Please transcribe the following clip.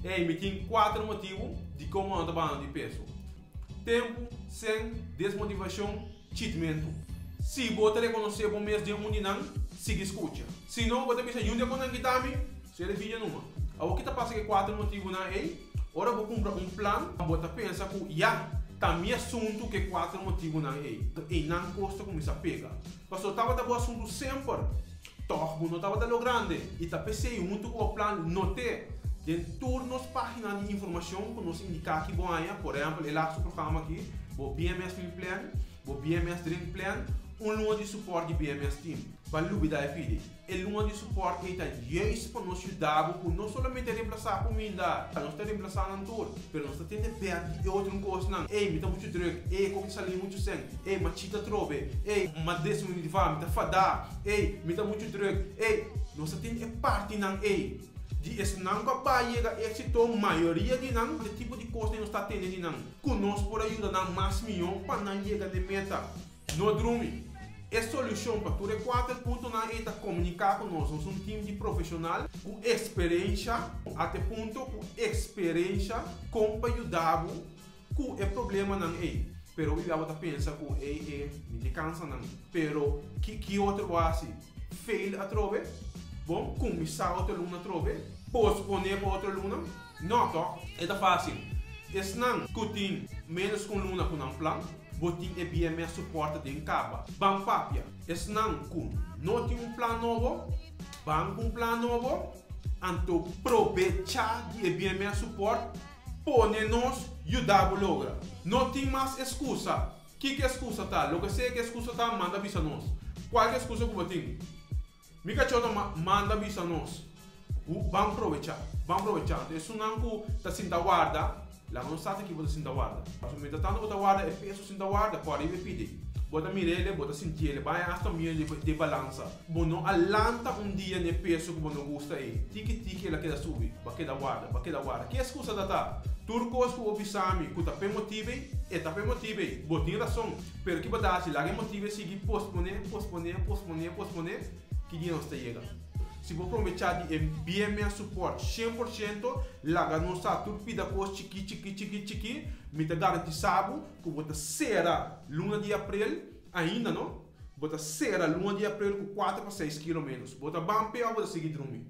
Ei, mi tin kuater motibu dikon bo no ta baha di peso. Tempu, sèn, desmotivashon, chitmentu. Si bo ta rekonosé bo mes den un di nan, sigui skucha. Si no, bo ta bisa, Yunde kon nan kita mi? Sera e video numa. Awor ki ta pasa ku e kuater motibunan ei? Ora bo kumpra un plan, bo ta pensa ku, Ya, ta mi asuntu ku e kuater motibunan ei. Einan kos ta kuminsá pega. Pasobra tabata bo asuntu semper. Tòg bo no tabata lo grande i ta p'esei huntu ku bo plan not'é den tur nos página di informashon ku nos indiká ki bo haña, por ehèmpel e laatste programa akí, bo BMS Meal Plan, bo BMS Drink Plan, un luna di supòrt di BMS Team. Ba lubidá e pidi. E luna di supòrt ei ta juist pa nos yuda bo ku no solamente remplasá kuminda, nos ta remplasá nan tur, pero nos ta tende bèk di e otro kosnan. Ey, mi ta muchu drùk. Ey, e kos ta sali muchu sèn. Ey, m'a chita trobe. Ey, m'a desmotivá, mi ta fadá. Ey, mi ta muchu drùk. Ey, nos ta tende e partinan ey. Di esnan ku a bai yega éksito, mayoria di nan, e tipo di kosnan nos ta tende di nan, ku nos por a yuda nan mas mihó pa nan yega n'e meta. No drumi. E solushon pa tur e kuater puntonan ei ta komuniká ku nos. Nos un tim di profeshonal ku eksperensha, at e punto ku eksperensha kon pa yuda bo ku e problemanan ei. Pero hopi bia bo ta pensa ku ei e mi tin kansa nan. Pero ki ki otro bo hasi? Fail atrobe? Bon, kuminsá otro luna atrobe? Posponé pa otro luna? No, tòg? E ta fásil. Esnan ku tin ménos ku un luna ku nan plan, bo tin e BMS support den kaba. Ban papia. Esnan ku no tin un plan nobo, ban ku un plan nobo, anto probechá di e BMS support, pone nos yuda bo logra. No tin mas eskusa. Kiko eskusa ta? Loke sea ku eskusa ta, manda bisa nos. Kualke eskusa ku bo tin. Mi kachó ta manda bisa nos ku ban probechá, ban probechá. Anto esunnan ku ta sinta warda, laga nos sa ta ki bo ta sinta warda. Pasobra mientras tanto bo ta warda, e peso sinta warda, ku ariba e pidi. Bo ta mir'el, bo ta sintiel, bai hasta mira di e balansa. Bo no a lanta un dia n'e peso ku bo no gusta ei. Tiki tiki el a keda subi. Bo a keda warda, bo a keda warda. Ki eskusa ta ta? Tur kos ku bo bisa mi ku ta p'e motibu ei, e ta p'e motibu ei. Bo tin rason. Pero ki bo ta hasi? Laga e motibu e sigui posponé, posponé, posponé, posponé, ki dia nos ta yega? Si bo probechá di e BMS support 100%, laga nos sa tur pida kos chikí, chikí, chikí, chikí, mi ta garantisá bo ku bo ta sera luna di aprel, ainda no, bo ta sera luna di aprel ku kuater pa seis kilo ménos. Bo ta ban p'e òf bo ta sigui drumi?